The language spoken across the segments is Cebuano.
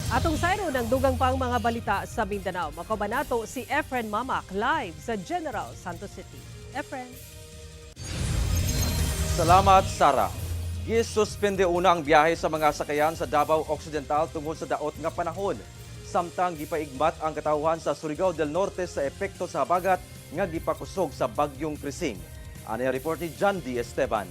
Atong sayron ang dugang pang mga balita sa Mindanao. Makauban nato si Efren Mamac live sa General Santos City. Efren. Salamat, Sara. Gisuspende una ang biyahe sa mga sakayan sa Davao Occidental tungod sa daot nga panahon. Samtang gipaigmat ang katawhan sa Surigao del Norte sa epekto sa habagat nga gipakusog sa bagyong Crising. Ani ang report ni John D. Esteban.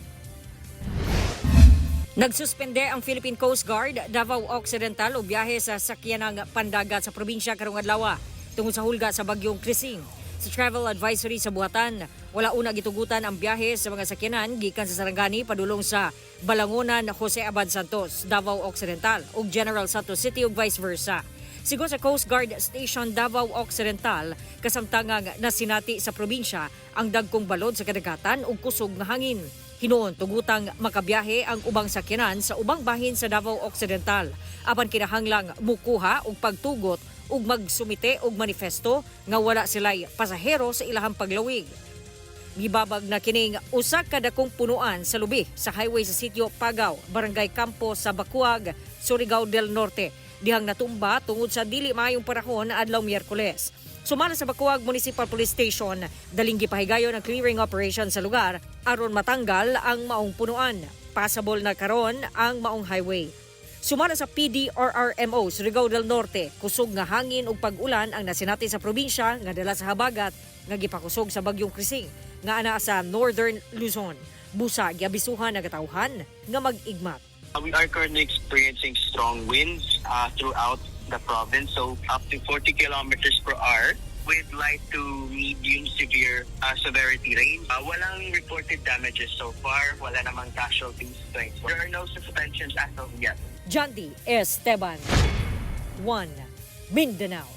Nagsuspende ang Philippine Coast Guard Davao Occidental og biyahe sa sakyanang pandagat sa probinsya karong adlaw tungod sa hulga sa bagyong Crising. Sa travel advisory sa buhatan, wala una gitugutan ang biyahe sa mga sakyanan gikan sa Sarangani padulong sa Balangonan Jose Abad Santos, Davao Occidental ug General Santos City ug vice versa. Sigon sa Coast Guard Station Davao Occidental, kasamtangang nasinati sa probinsya ang dagkong balod sa kadagatan ug kusog nga hangin. Hinuon tugutang makabiyahe ang ubang sakyanan sa ubang bahin sa Davao Occidental. Apan kinahanglang mukuha og pagtugot ug magsumite og manifesto nga wala sila'y pasahero sa ilahang paglawig. Gibabag na kining usa ka dakong punuan sa lubi sa highway sa sitio Pagaw, Barangay Campo sa Bacuag, Surigao del Norte. Dihang natumba tungod sa dili maayong panahon adlaw Miyerkules. Sumala sa Bacuag Municipal Police Station, daling gipahigayon ang clearing operation sa lugar aron matanggal ang maong punuan. Passable na karon ang maong highway. Sumala sa PDRRMO Surigao del Norte, kusog nga hangin ug pag-ulan ang nasinati sa probinsya nga dala sa habagat nga gipakusog sa bagyong Crising nga anaa sa Northern Luzon. Busa giabisuhan ang katawhan nga mag-igmat. We are currently experiencing strong winds throughout the province, so up to 40 kilometers per hour with light to medium severe severity rain. Walang reported damages so far. Wala namang casualties. There are no suspensions as of yet. John D. Esteban, 1 Mindanao.